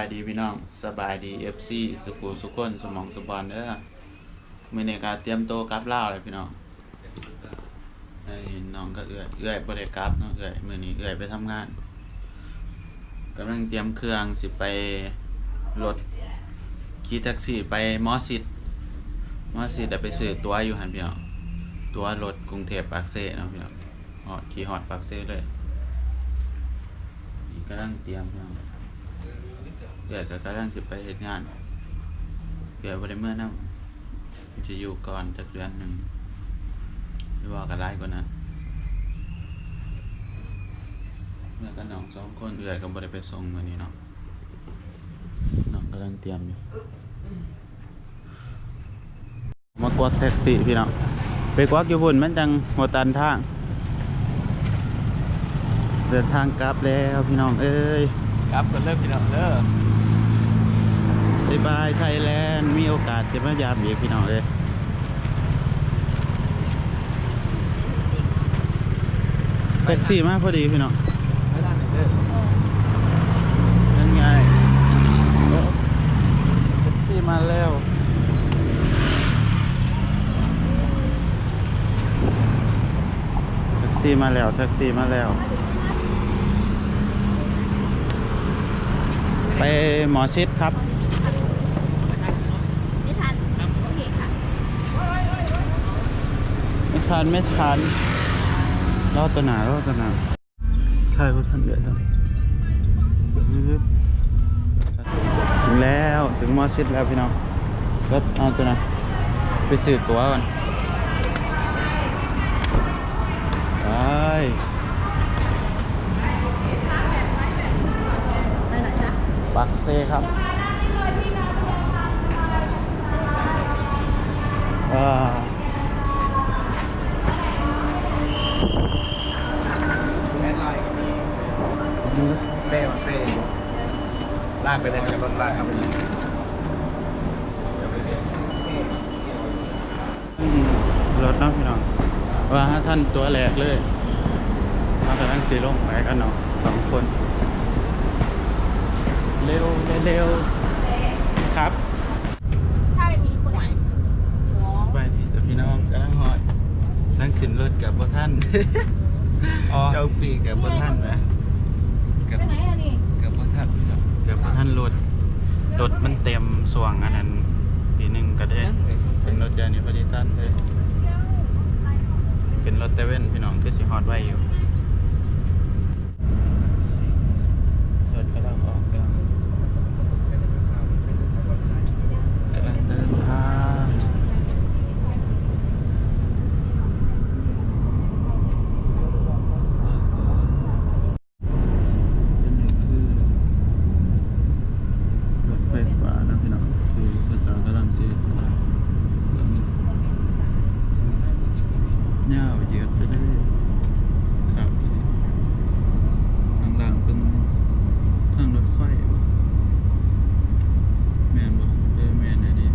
ສະບາຍດີພີ່ນ້ອງ ສະບາຍດີເອັຟຊີ ສຸຂູສຸຄົນ ສະໝອງສະບອນເດີ. ມື້ນີ້ກະຕຽມໂຕກັບລາວແລ້ວພີ່ນ້ອງ. ເອີ ນ້ອງກັບເອື້ອຍ ເອື້ອຍບໍ່ໄດ້ກັບເນາະ ເອື້ອຍ ມື້ນີ້ເອື້ອຍໄປທຳງານ. ກຳລັງຕຽມເຄື່ອງຊິໄປລົດ ຂີ່ແທັກຊີໄປໝໍຊິດ ໝໍຊິດ ແລ້ວໄປຊື້ຕົ໋ວຢູ່ຫັ້ນພີ່ນ້ອງ. ຕົ໋ວລົດກຸງເທບປາກເຊເນາະພີ່ນ້ອງ. ຮອດ ຂີ່ຮອດປາກເຊເລີຍ. ນີ້ກຳລັງຕຽມພີ່ນ້ອງ ເອື້ອຍກໍກຳລັງຊິໄປເຮັດງານ. ເອື້ອຍບໍ່ໄດ້ເມືອນຳ ຊິຢູ່ກ່ອນຈັກເດືອນໜຶ່ງ ຫຼືວ່າກໍຫຼາຍກວ່ານັ້ນ. ເມືອກັບນ້ອງສອງຄົນ ເອື້ອຍກໍບໍ່ໄດ້ໄປສົ່ງມື້ນີ້ເນາະ. ນ້ອງກຳລັງຕຽມຢູ່. ມາກວັກແທັກຊີພີ່ນ້ອງ ໄປກວັກຢູ່ພຸ້ນມັນຈັ່ງບໍ່ຕັນທາງ. ເດີນທາງກັບແລ້ວພີ່ນ້ອງເອີຍ ກັບກັນເລີຍພີ່ນ້ອງເດີ. ບາຍບາຍໄທແລນ ມີໂອກາດຈະມາຢາມອີກພີ່ນ້ອງເອີຍ. ແທັກຊີມາພໍດີພີ່ນ້ອງ ເປັນໄງ? ໂອ້ ແທັກຊີມາແລ້ວ ແທັກຊີມາແລ້ວ ແທັກຊີມາແລ້ວ. ໄປໝໍຊິດຄັບ ໄມ່ທັນ ໂອເຄຄ່ະ ໄມ່ທັນ ໄມ່ທັນ. ລໍຕໍ່ໜ້າ ລໍຕໍ່ໜ້າ ຖ່າຍບໍ່ທັນເດີ. ເຖິງແລ້ວ ເຖິງໝໍຊິດແລ້ວພີ່ນ້ອງ. ກໍເອົາຕົວນັ້ນ ໄປຊື້ຕົ໋ວກ່ອນ. ໄປ ໄປປາກເຊຄັບ. ເອີ ແມ່ນລາຍກໍມີ ເປ້ ເປ້ ລາກໄປເລີຍ ລົດລາກເອົາໄປເລີຍ. ລົດເນາະພີ່ນ້ອງ ວ່າຫາທັນຕົວແລກເລີຍ. ເຮົາກຳລັງຊິລົງໄປກັນເນາະ ສອງຄົນ. ເລັວ ເລັວໆ ຄັບ. ສະບາຍດີເດີພີ່ນ້ອງ ກຳລັງຮອດ ນັ່ງຂຶ້ນລົດກັບບໍ່ທັນ. ອໍ ເຈົ້າປີກັບບໍ່ທັນນະ ກັບ ໄປໄຫນອັນນີ້ ກັບບໍ່ທັນ ກັບບໍ່ທັນລົດ. ລົດມັນເຕັມຊ່ວງອັນນັ້ນ ທີໜຶ່ງກໍໄດ້ ເຫັນລົດແຖວນີ້ພໍດີທັນເລີຍ. ຂຶ້ນລົດແຕ່ເວັນພີ່ນ້ອງ ຄືຊິຮອດໄວຢູ່. ລົດກຳລັງອອກ ກຳລັງ ກຳລັງເດີນທາງ. ອັນນີ້ຄືລົດໄຟຟ້ານະພີ່ນ້ອງ ທີ່ເຂົາເຈົ້າກຳລັງຊິເຮັດ ຍາວເຫຢີດໄປເລີຍ. ຄັກອີ່ຫຼີ. ຂ້າງລ່າງເປັນທາງລົດໄຟບໍ? ແມ່ນບໍ? ເອີ ແມ່ນອີ່ຫຼີ.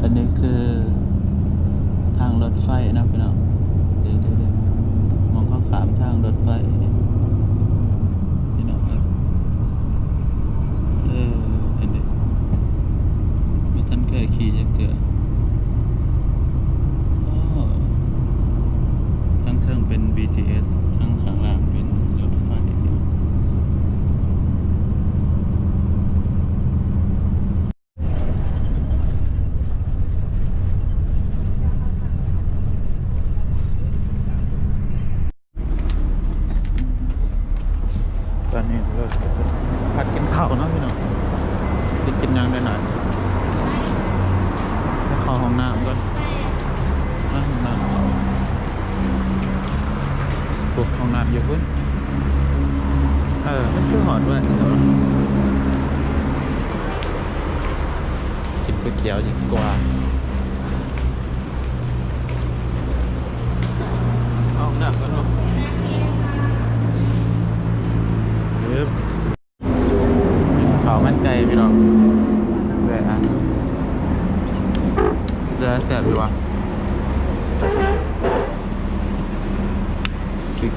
ອັນນີ້ຄືທາງລົດໄຟເນາະພີ່ນ້ອງ. ເດີໆໆ ໝ່ອງເຮົາຂ້າມທາງລົດໄຟນີ້ພີ່ນ້ອງເອີຍ. ເອີ ເຫັນເດ້ ບໍ່ທັນເຄີຍຂີ່ຈັກເທື່ອ. ໂອ້ ທາງເທິງເປັນບີທີເອສ ທາງຂ້າງລ່າງເປັນລົດໄຟ. ຕອນນີ້ເຮົາຊິໄປພັກກິນເຂົ້າເນາະພີ່ນ້ອງ. ຊິກິນຫຍັງໄດ້ໜ້ອຍ ໄປເຂົ້າຫ້ອງນ້ຳກ່ອນ. ມາຫ້ອງນ້ຳ ໂອ້ ຫ້ອງນ້ຳຢູ່ພຸ້ນ. ເອີ ມັນຄືຮອດໄວແທ້ວະ. ກິນກ໋ວຍຕຽວດີກວ່າ. ເອົານ້ຳກ່ອນເນາະ. ເອີ ກິນເຂົ້າມັນໄກ່ພີ່ນ້ອງ ເອີ ເປັນຕາແຊບຢູ່ຫວາ? ຊິກ.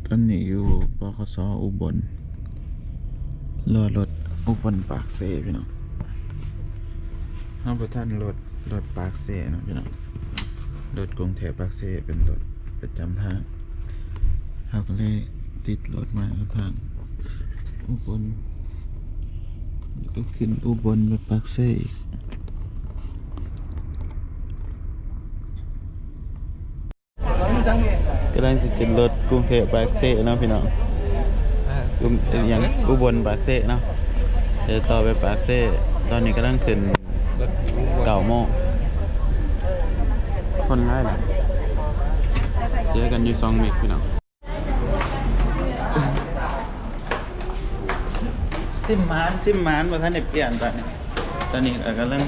ຕອນນີ້ຢູ່ ບຂສ ອຸບົນ ລໍລົດອຸບົນປາກເຊພີ່ນ້ອງ. ເຮົາບໍ່ທັນລົດ ລົດປາກເຊເນາະພີ່ນ້ອງ, ລົດກຸງເທບປາກເຊເປັນລົດປະຈຳທາງ, ເຮົາກໍເລີຍຕິດລົດມາກັບທາງອຸບົນ ກໍຂຶ້ນອຸບົນໄປປາກເຊອີກ. ກຳລັງຊິຂຶ້ນລົດກຸງເທບປາກເຊເນາະພີ່ນ້ອງ, ອຸ ອີຫຍັງ ອຸບົນປາກເຊເນາະ, ດຽວຕໍ່ໄປປາກເຊ. ຕອນນີ້ກຳລັງຂຶ້ນ ເກົ້າໂມງ ຄົນຫຼາຍຫຼາຍ. ເຈີກັນຢູ່ຊ່ອງເມັກພີ່ນ້ອງ. ຊິມໝານ ຊິມໝານ ບໍ່ທັນໄດ້ປ່ຽນຕອນນີ້. ຕອນນີ້ກໍກຳລັງ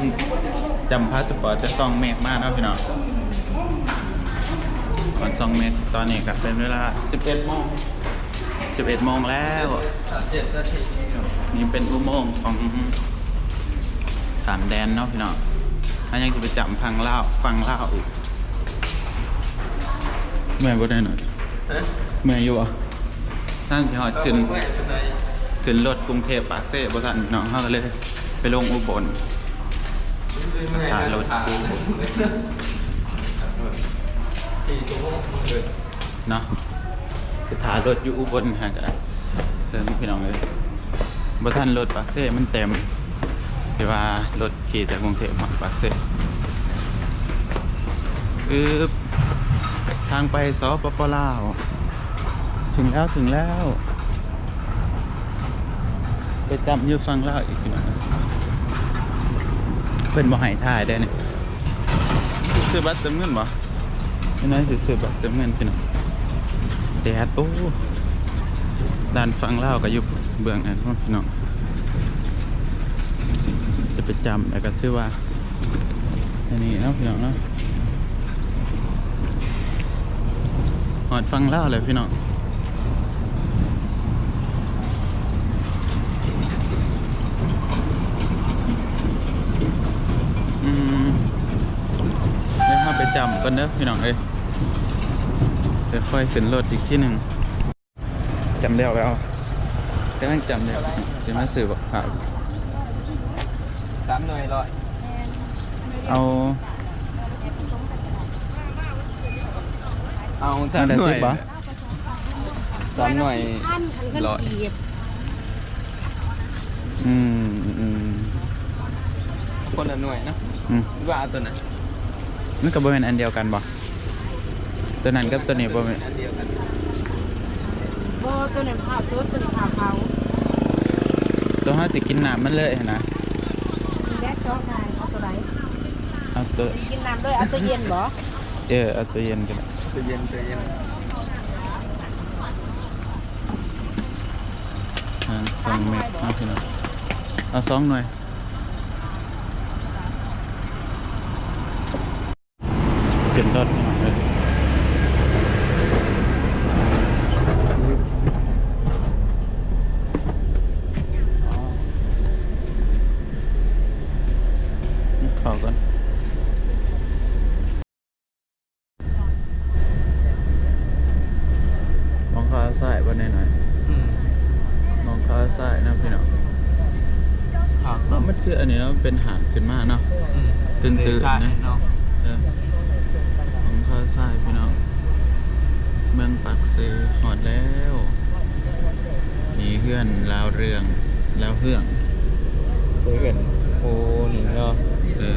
ຈຳພາສະປອດຈາກຊ່ອງເມັກມາເນາະພີ່ນ້ອງ. ຮອດຊ່ອງເມັກຕອນນີ້ກໍເປັນເວລາສິບເອັດໂມງ ສິບເອັດໂມງແລ້ວ. ນີ້ເປັນອຸໂມງຂອງຂ້າມແດນເນາະພີ່ນ້ອງ. ເຮົາຍັງຊິໄປຈຳຝັ່ງລາວ ຝັ່ງລາວອີກ. ເມື່ອຍບໍ່ໄດ້ໜ້ອຍ? ຮະ? ເມື່ອຍຢູ່ບໍ່? ທັງທີ່ຮອດຂຶ້ນ ຂຶ້ນລົດກຸງເທບປາກເຊບໍ່ທັນເນາະ, ເຮົາກໍເລີຍໄປລົງອຸບົນ ຖ້າລົດຢູ່ເນາະ, ໄປຖ້າລົດຢູ່ອຸບົນຫາກະເຖິງພີ່ນ້ອງເອີຍ. ບໍ່ທັນລົດປາກເຊມັນເຕັມ ທີ່ວ່າລົດຂີ່ຈາກກຸງເທບມາປາກເຊ. ອືບ ທາງໄປ ສປປ ລາວ ເຖິງແລ້ວ ເຖິງແລ້ວ. ໄປຈຳຢູ່ຝັ່ງລາວອີກພີ່ນ້ອງ, ເພິ່ນບໍ່ໃຫ້ຖ່າຍເດ້ນີ້. ຊື້ບັດເຕີມເງິນບໍ່? ພີ່ນ້ອງ ຊິຊື້ບັດເຕີມເງິນພີ່ນ້ອງ. ແດດ ໂອ້ ດ່ານຝັ່ງລາວກໍຢູ່ເບື້ອງນັ້ນເນາະພີ່ນ້ອງ. ຈະໄປຈຳ ແລ້ວກໍຖືວ່າ ອັນນີ້ເນາະພີ່ນ້ອງເນາະ, ຮອດຝັ່ງລາວແລ້ວພີ່ນ້ອງ. ອືມ ດຽວເຮົາໄປຈຳກ່ອນເດີພີ່ນ້ອງເອີຍ, ຈະຄ່ອຍຂຶ້ນລົດອີກທີໜຶ່ງ. ຈຳແລ້ວແລ້ວ ກຳລັງຈຳແລ້ວ ຊິມາຊື້ບັກພ້າວ. ສາມໜ່ວຍຮ້ອຍ. ເອົາ ເອົາ ໜ່ວຍລະສິບບໍ່? ສາມໜ່ວຍຮ້ອຍ. ອືມ ອືມ ຄົນລະໜ່ວຍເນາະ. ອືມ ວ່າເອົາຕົວນັ້ນ ມັນກໍບໍ່ແມ່ນອັນດຽວກັນບໍ່? ຕົວນັ້ນກັບຕົວນີ້ບໍ່ແມ່ນ ບໍ່ ຕົວນັ້ນພ້າວສົດ ຕົວນີ້ພ້າວເຜົາ. ຕົວເຮົາຊິກິນນ້ຳມັນເລີຍຫັ້ນນະ. ແລະ ຊອກງານ ເອົາຕົວໃດ? ເອົາຕົວ ກິນນ້ຳເລີຍ. ເອົາຕົວເຢັນບໍ່? ເອີ ເອົາຕົວເຢັນກໍໄດ້. ຕົວເຢັນ ຕົວເຢັນ. ຫາງສອງເມັດເນາະພີ່ນ້ອງ, ເອົາສອງໜ່ວຍ. ຂຶ້ນລົດພີ່ນ້ອງເອີຍ. ເຂົ້າກ່ອນ. ມອງຂ້າງຊ້າຍບໍ່ແນ່ໜ້ອຍ. ອືມ ມອງຂ້າງຊ້າຍນະພີ່ນ້ອງ. ຄັກເນາະ. ມັນຄືອັນນີ້ເນາະ ເປັນຫາດຂຶ້ນມາເນາະ. ອືມ ຕື່ນໆ ເນາະ. ເອີ ມອງຂ້າງຊ້າຍພີ່ນ້ອງ. ເມືອງປາກເຊຮອດແລ້ວ. ນີ້ເຮືອນລາວເຮືອງ ລາວເຮືອງ ເຮືອນ ໂອ້ ນີ້ເນາະ. ເອີ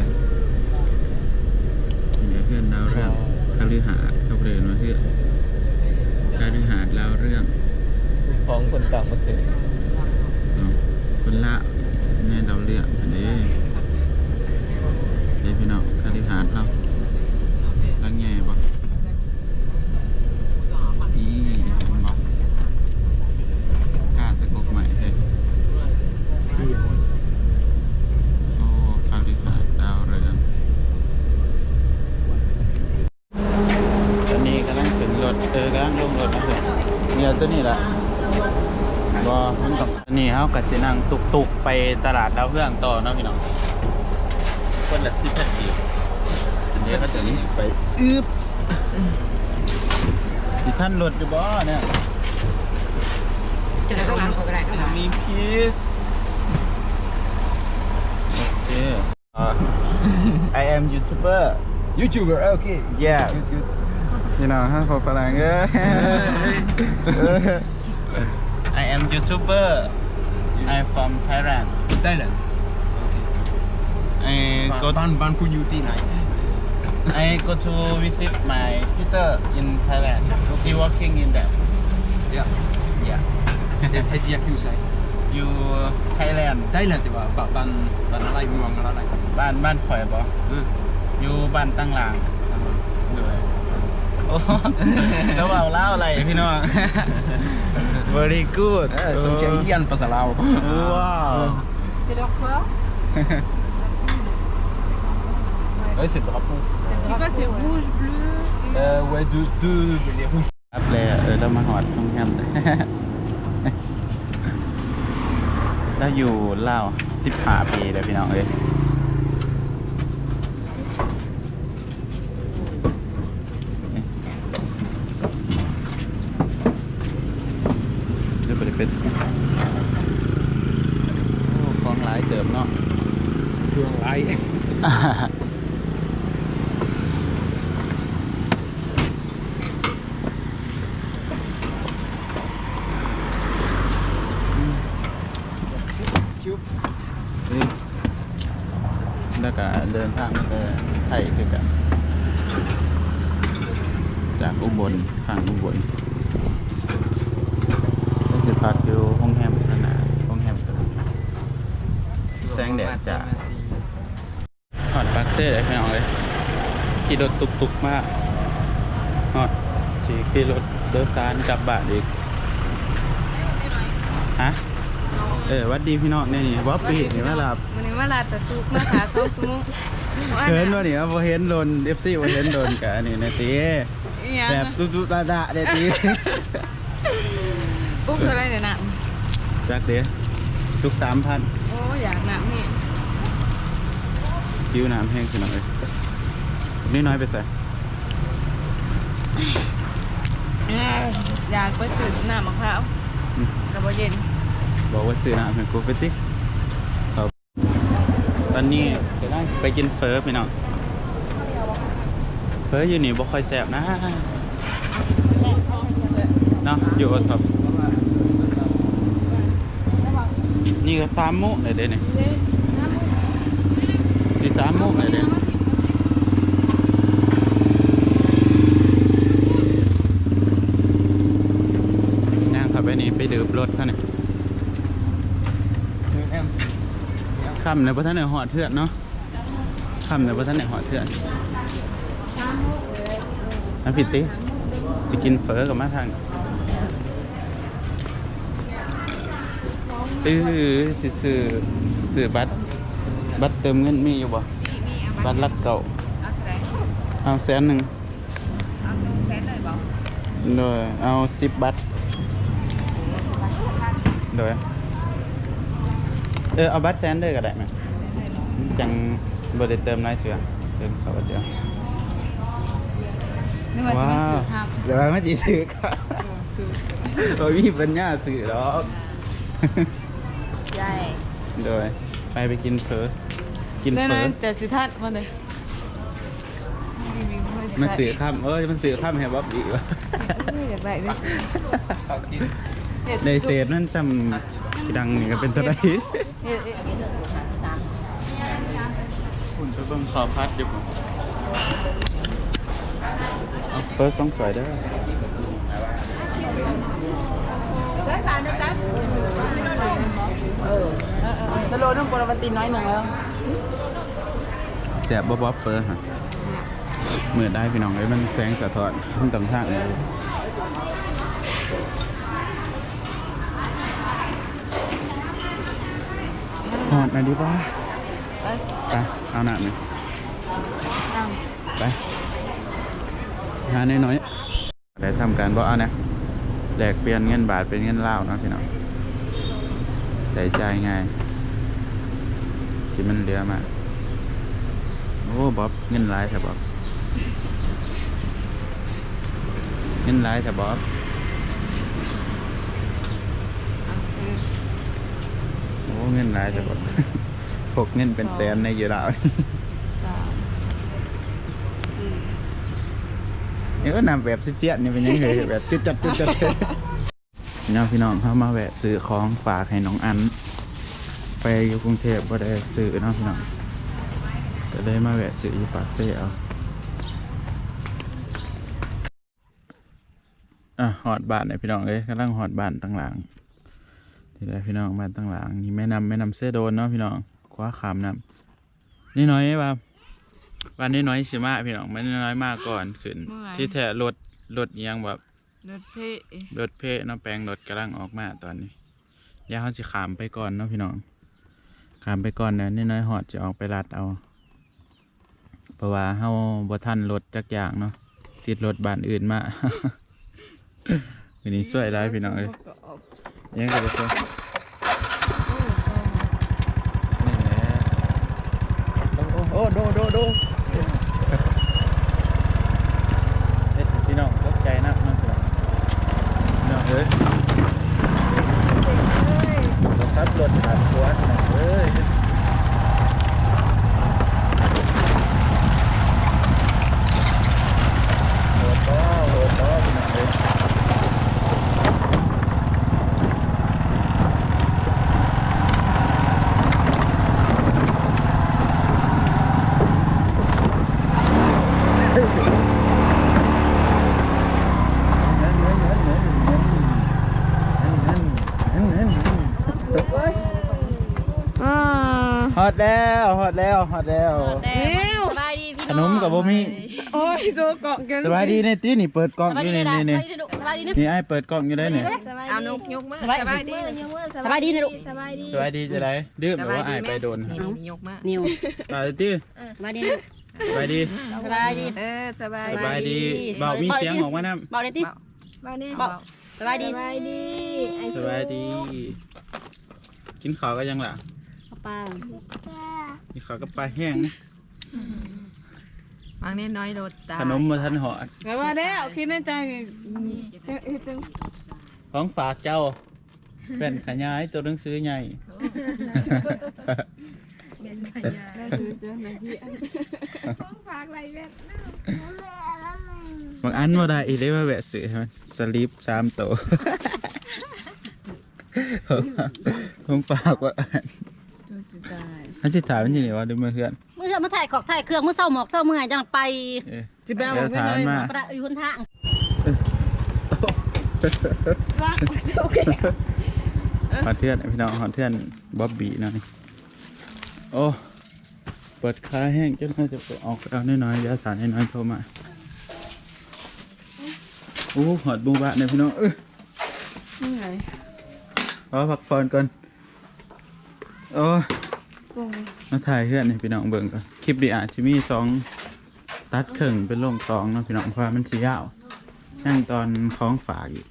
ນີ້ເຮືອນລາວເຮືອງ ຄະລືຫາດ ເຂົາເອີ້ນວ່າເຮືອນຄະລືຫາດລາວເຮືອງ. ຂອງຄົນຕ່າງປະເທດເນາະ, ຄົນລາວໃນລາວເຮືອງຫັ້ນເດ້. ເດ້ພີ່ນ້ອງ ຄະລືຫາດລາວ ຫຼັງໃຫຍ່ບໍ່? ນີ້ເຫັນບໍ່? ກ້າແຕ່ກົກໄມ້ເດ້. ໂອ້ ຄະລືຫາດດາວເຮືອງ. ຕອນນີ້ກຳລັງຂຶ້ນລົດ ເອີ ກຳລັງລົງລົດນະ. ນີ້ເອົາຕົວນີ້ລະ ບໍ່ ມັນຕ້ອງ ນີ້ເຮົາກໍຊິນັ່ງຕຸກໆ ໄປຕະຫຼາດດາວເຮືອງຕໍ່ເນາະພີ່ນ້ອງ. ຄົນລະສິບພັນກີບ. ຊິເດີນມາຕົວນີ້ໄປ ອຶບ. ຊິທັນລົດຢູ່ບໍ່ເນຍ? ຈະໄດ້ຂ້າງຫຼັງຂ້ອຍກໍໄດ້ ຂ້າງຫຼັງ ມີພີສ ໂອເຄ. Uh, I am YouTuber. YouTuber, okay. Yeah. Good, good. ພີ່ນ້ອງເຮົາ ຝຣັ່ງເອີຍ. I am YouTuber. I'm from Thailand. Thailand. Okay. I go ບ້ານ ບ້ານ ບ້ານ ຄຸນຢູ່ທີ່ໃດ? I go to visit my sister in Thailand. Okay. She working in there. Yeah. Yeah. ເຮັດ ເຮັດວຽກຢູ່ໃສ? ຢູ່ Thailand. Thailand ແຕ່ວ່າ ບ້ານ ບ້ານອາໄລ ເມືອງອາໄລ? ບ້ານ ບ້ານຂ້ອຍບໍ? ເອີ ຢູ່ບ້ານຕັງຫຼາງ. ໂດຍ. ໂອ້ ລາວເວົ້າລາວໄດ້ພີ່ນ້ອງ. Very good. ເອີ ສົມຄຽງຮຽນພາສາລາວ. ວ້າວ. C'est leur quoi? Ouais, c'est le drapeau. C'est quoi, c'est rouge, bleu et... Euh, ouais, deux, deux, les rouges. ແລ້ວ ເອີ ລາວມາຮອດໂຮງແຮມ ລາວຢູ່ລາວສິບຫ້າປີແລ້ວ ພີ່ນ້ອງເອີຍ. ເດີ ບໍ່ໄດ້ໄປ ໂອ້ ຂອງຫຼາຍເຕີບເນາະ ເຄື່ອງຫຼາຍ. ແລ້ວກະເດີນທາງມາແຕ່ໄທຄືກັນ ຈາກອຸບົນ ທາງອຸບົນ ກໍຊິພັກຢູ່ໂຮງແຮມຂ້າງໜ້າ ໂຮງແຮມ ແສງແດດຈ້າ. ຮອດປາກເຊແລ້ວ ພີ່ນ້ອງເອີຍ. ຂີ່ລົດຕຸກໆມາຮອດ ຊິຂີ່ລົດໂດຍສານກັບບ້ານອີກ. ຮະ? ເອີ ຫວັດດີພີ່ນ້ອງ. ນີ້ ນີ້ ບ໋ອບ ປີນີ້ມາລາບ ມື້ນີ້ມາລາດຕະສຸກ ມາຖ້າສອງຊົ່ວໂມງ. ເຂີນບໍ່ນີ້ ບໍ່ເຫັນດົນ ເອັຟຊີ ບໍ່ເຫັນດົນ ກະອັນນີ້ແນ່ຕິ ແບບຕຸໆດະໆແນ່ຕິ. ປຸກເທົ່າໃດນີ້ນ້ຳ? ຈັກເດ ຕຸກສາມພັນ. ໂອ້ ຢາກນ້ຳແຮງ ຫິວນ້ຳແຮງ ພີ່ນ້ອງເອີຍ. ນ້ອຍໆໄປໃສ? ຢາກໄປຊື້ນ້ຳໝາກພ້າວ ອືມ ກໍບໍ່ເຢັນ. ບອກວ່າຊື້ນ້ຳໃຫ້ກູໄປຕິ. ຕອນນີ້ໄປກິນເຝີພີ່ນ້ອງ. ເຝີຢູ່ນີ້ບໍ່ຄ່ອຍແຊບນະ ເນາະ ຢູ່ໂອທັອບ. ນີ້ກໍສາມໂມງແລ້ວເດ້ນີ້ ຊິສາມໂມງແລ້ວເດ້. ຍ່າງເຂົ້າໄປນີ້ ໄປດື່ມລົດເຂົານີ້. ຄ່ຳແລ້ວ ບໍ່ທັນໄດ້ຮອດເຮືອນເນາະ. ຄ່ຳແລ້ວ ບໍ່ທັນໄດ້ຮອດເຮືອນ. ມາພີ້ຕິ ຊິກິນເຝີກໍມາທາງ ເອີ ຊິຊື້ ຊື້ບັດ ບັດເຕີມເງິນມີຢູ່ບໍ່? ບັດຫຼັກເກົ້າ. ເອົາແສນໜຶ່ງ. ເອົາໂຕແສນເລີຍບໍ່? ໂດຍ ເອົາສິບບັດ. ໂດຍ ເອີ ເອົາບັດແສນເລີຍກໍໄດ້ແມ່ ຈັ່ງບໍ່ໄດ້ເຕີມຫຼາຍເທື່ອ ເຕີມເຂົ້າບັດດຽວ. ນຶກວ່າຊິມາຊື້ຂ້າມ ແຕ່ວ່າມັນຊິຊື້ຂ້າມ ບໍ່ມີປັນຍາຊື້ດອກ. ໂດຍ ໄປ ໄປກິນເຝີ ກິນເຝີ ແຕ່ຊິທັນບໍ່ເລີຍ. ມາຊື້ຄຳ ເອີຍ ມາຊື້ຄຳໃຫ້ບັບບີວ່າ ເອີຍ ຢາກໄດ້ເດ້ ໄດ້ເສດນັ້ນຊ້ຳ ດັງນີ້ກໍເປັນເທົ່າໃດ. ພຸ້ນໄປເບິ່ງເຂົ້າຜັດຢູ່ພຸ້ນ. ເອົາເຝີສອງຖ້ວຍເດີ. ເອີ ເອີ ເອີ ສະໂລໜຶ່ງ ໂກລະວັນຕີນໜ້ອຍໜຶ່ງເດີ. ແຊບບໍ່ ບັບບີ ເຝີຫະ? ມືດໄດ້ພີ່ນ້ອງເອີຍ ມັນແສງສະທ້ອນ ມັນຕ້ອງທາງນີ້. ຮ້ອນນະດີກວ່າ ໄປ ໄປ ເອົານ້ຳນີ້ ໄປ ຫາໜ້ອຍໆ. ໄດ້ທຳການບໍ່ ເອົານະ ແລກປ່ຽນເງິນບາດເປັນເງິນລາວເນາະພີ່ນ້ອງ ໃຊ້ຈ່າຍງ່າຍ ທີ່ມັນເຫຼືອມາ. ໂອ້ ບັບ ເງິນຫຼາຍແທ້ບັບ. ເງິນຫຼາຍແທ້ບໍ? ໂອ້ ເງິນຫຼາຍແທ້ບໍ? ພົກເງິນເປັນແສນໃນຢູ່ລາວ. ເອີ ນຳແບບເສຍດໆ ນີ້ເປັນຫຍັງເອີຍ ແບບຈຸດຈັດຈຸດຈັດ. ເນາະ ພີ່ນ້ອງ ເຮົາມາແວະຊື້ຂອງຝາກໃຫ້ນ້ອງອັນ ໄປຢູ່ກຸງເທບບໍ່ໄດ້ຊື້ເນາະ ພີ່ນ້ອງ ກໍເລີຍມາແວະຊື້ຢູ່ປາກເຊເອົາ. ອ່ະ ຮອດບ້ານແລ້ວ ພີ່ນ້ອງເອີຍ ກຳລັງຮອດບ້ານຕັງຫຼາງ. ນີ້ແຫຼະ ພີ່ນ້ອງ ບ້ານຕັງຫຼາງ ນີ້ແມ່ນ້ຳ ແມ່ນ້ຳເຊໂດນເນາະ ພີ່ນ້ອງ ຂົວຂ້າມນ້ຳ. ນ້ອຍໆວ່າ ວ່ານ້ອຍໆຊິມາ ພີ່ນ້ອງ ແມ່ນ້ອຍໆມາກ່ອນຂຶ້ນ. ທີ່ແທ້ລົດ ລົດອີ່ຫຍັງແບບ ລົດເພ ລົດເພເນາະ ແປງລົດກຳລັງອອກມາຕອນນີ້. ດຽວເຮົາຊິຂ້າມໄປກ່ອນເນາະ ພີ່ນ້ອງ ຂ້າມໄປກ່ອນ ດຽວນ້ອຍໆຮອດ ຊິອອກໄປລັດເອົາ ເພາະວ່າເຮົາບໍ່ທັນລົດຈັກຢ່າງເນາະ ຕິດລົດບ້ານອື່ນມາ. ມື້ນີ້ຊ່ວຍຫຼາຍ ພີ່ນ້ອງເອີຍ ຍັງກໍບໍ່ຊ່ວຍ. ນີ້ແຫຼະ ໂອ້ ໂດ ໂດ ໂດ ເຮັດໃຫ້ພີ່ນ້ອງຕົກໃຈນຳເນາະ ພີ່ນ້ອງເອີຍ. ຂັບລົດຂ້າມຂົວ ພີ່ນ້ອງເອີຍ. ໂຫດບໍ່ ໂຫດບໍ່ ພີ່ນ້ອງເອີຍ. ຮອດແລ້ວ ຮອດແລ້ວ ຮອດແລ້ວ. ສະບາຍດີພີ່ນ້ອງ ຂະໜົມກໍບໍ່ມີ. ໂອ້ຍ ໂຊກ້ອງກັນ. ສະບາຍດີແດ່ຕິ ນີ້ເປີດກ້ອງຢູ່ນີ້ ນີ້ ສະບາຍດີ ນີ້ ສະບາຍດີ ນີ້ ອ້າຍເປີດກ້ອງຢູ່ໄດ້ນີ້. ເອົາ ນົກຍົກມື ສະບາຍດີ ສະບາຍດີ ສະບາຍດີ ສະບາຍດີຈັ່ງໃດ? ລືມແລ້ວວ່າອ້າຍໄປດົນ. ຍົກມື ນິ້ວ ສະບາຍດີ. ສະບາຍດີ ສະບາຍດີ ສະບາຍດີ ເອີ ສະບາຍ ສະບາຍດີ ເວົ້າມີສຽງອອກມານຳ ເວົ້າໄດ້ຕິ ເວົ້າແດ່ ເວົ້າ ສະບາຍດີ ສະບາຍດີ ອ້າຍ ສະບາຍດີ. ກິນເຂົ້າກັບຫຍັງລະ? ເຂົ້າປາ ກິນເຂົ້າກັບປາແຫ້ງ. ບາງແນ່ນ້ອຍໂລດຕາຍ ຂະໜົມບໍ່ທັນຮອດ ແປວ່າແລ້ວ ຄິດໃນໃຈ ຂອງຝາກເຈົ້າ ແວ່ນຂະຫຍາຍ ໂຕໜັງສືໃຫຍ່ ແວ່ນຂະຫຍາຍ ຂອງຝາກໄຫຼແວ່ນ. ບາງອັນບໍ່ໄດ້ອີກເດ້ ມາແວະຊື້ໃຫ້ມັນ ສະລິບສາມໂຕ ຂອງຝາກວ່າອັນ ເຮົາຊິຖ່າຍມັນຢູ່ນີ້ຫວາ ຫຼືເມືອເຮືອນ? ເມືອເຮືອນ ມາຖ່າຍຂອກຖ່າຍເຄື່ອງ ມື້ເຊົ້າໝອກເຊົ້າເມື່ອຍຈັ່ງໄປ. ເອີ ຊິໄປເອົາ ດຽວຖ້າມັນມາ ປະດະຢູ່ຫົນທາງ. ຮອດເຮືອນພີ່ນ້ອງ ຮອດເຮືອນບອບບີເນາະນີ້. ໂອ້ ປວດຂາແຮງ ຈັກໜ່ອຍຈະໄປອອກໄປເອົານ້ອຍໆ ດຽວຖ້ານ້ອຍໆໂທມາ. ໂອ້ ຮອດໝູ່ບ້ານແລ້ວພີ່ນ້ອງເອີຍ ເມື່ອຍ ຂໍພັກຜ່ອນກ່ອນ. ໂອ້ຍ ມາຖ່າຍເຮືອນໃຫ້ພີ່ນ້ອງເບິ່ງກ່ອນ. ຄລິບນີ້ອາດຊິມີສອງ ຕັດເຄິ່ງເປັນລົງສອງເນາະພີ່ນ້ອງ ເພາະວ່າມັນຊິຍາວ. ຍັງຕອນຂອງຝາກອີກ.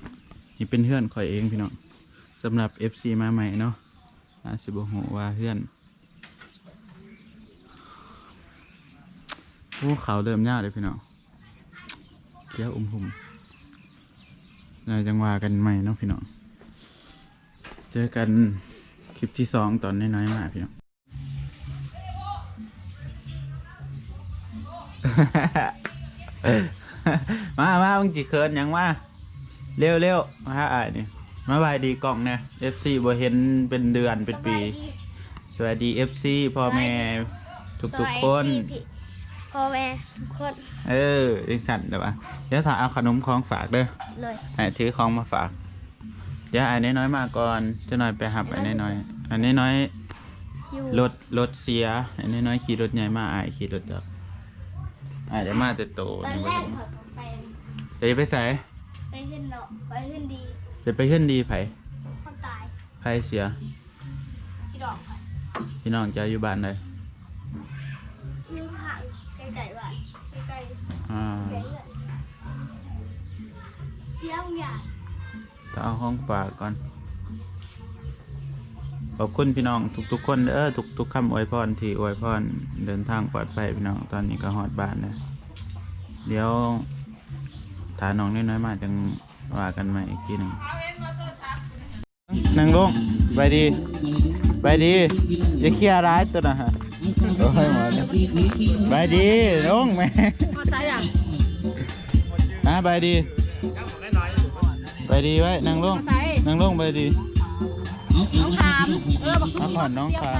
ນີ້ເປັນເຮືອນຂ້ອຍເອງພີ່ນ້ອງ. ສຳລັບເອັຟຊີມາໃໝ່ເນາະ ອາດຊິບໍ່ຮູ້ວ່າເຮືອນ ໂອ້ ເຂົາເລີ່ມຍາວເດ້ພີ່ນ້ອງ ຂຽວອຸ່ມຫຸ່ມ. ແລ້ວຈັ່ງວ່າກັນໃໝ່ເນາະພີ່ນ້ອງ ເຈີກັນຄລິບທີສອງຕອນນ້ອຍໆມາພີ່ນ້ອງ. ມາ ມາ ມຶງຊິເຂີນຫຍັງ ມາ ເລັວໆ ມາຫາອ້າຍນີ້ ມາບາຍດີກ້ອງແດ່ ເອັຟຊີບໍ່ເຫັນເປັນເດືອນເປັນປີ. ສະບາຍດີ ສະບາຍດີເອັຟຊີ ພໍ່ແມ່ທຸກໆຄົນ ສະບາຍດີພີ່ໆ ພໍ່ແມ່ທຸກຄົນ. ເອີ ຈັ່ງຊັ້ນແຫຼະວະ. ດຽວຖ້າເອົາຂະໜົມຂອງຝາກເດີ ໂດຍ ໃຫ້ຖືຂອງມາຝາກ. ດຽວອ້າຍນ້ອຍໆມາກ່ອນ ຈັກໜ່ອຍໄປຮັບອ້າຍນ້ອຍ. ອ້າຍນ້ອຍ ຢູ່ ລົດ ລົດເສຍ ອ້າຍນ້ອຍຂີ່ລົດໃຫຍ່ມາ ອ້າຍຂີ່ລົດຈັກ. ອ້າຍໄດ້ມາແຕ່ໂຕ ຕອນແລກຂ້ອຍກໍໄປ ເຈົ້າຈະໄປໃສ? ໄປເຮືອນເນາະ ໄປເຮືອນດີ. ຈະໄປເຮືອນດີໃຜ? ຄົນຕາຍ ໃຜເສຍ? ພີ່ນ້ອງ ພີ່ນ້ອງເຈົ້າຢູ່ບ້ານໃດ? ຢູ່ທາງໃກ້ໆບ້ານ ໃກ້ໆ ອ່າ ໃກ້ເຮືອນ ເສຍໂຮງຢາ. ຕ້ອງເອົາຂອງຝາກກ່ອນ. ຂອບຄຸນພີ່ນ້ອງທຸກໆຄົນເດີ ທຸກໆຄຳອວຍພອນທີ່ອວຍພອນ. ເດີນທາງປອດໄພພີ່ນ້ອງ. ຕອນນີ້ກໍຮອດບ້ານແລ້ວ ດຽວ ຖ້ານ້ອງນ້ອຍໆມາ ຈັ່ງວ່າກັນໃໝ່ອີກທີໜຶ່ງ. ນັ່ງລົງ. ສະບາຍດີ. ສະບາຍດີ. ຢ່າເຄຍຫຼາຍຕົວນະ. ໂອ້ຍ ມາແລ້ວ. ສະບາຍດີ. ລົງແມ່. ເອົາໃສລະ? ອ່າ ສະບາຍດີ. ສະບາຍດີໄວ້. ນັ່ງລົງ. ເອົາໃສ? ນັ່ງລົງ. ສະບາຍດີ. ໜອງຂາມ. ເອີ ບັກ ນະຄອນໜອງຂາມ.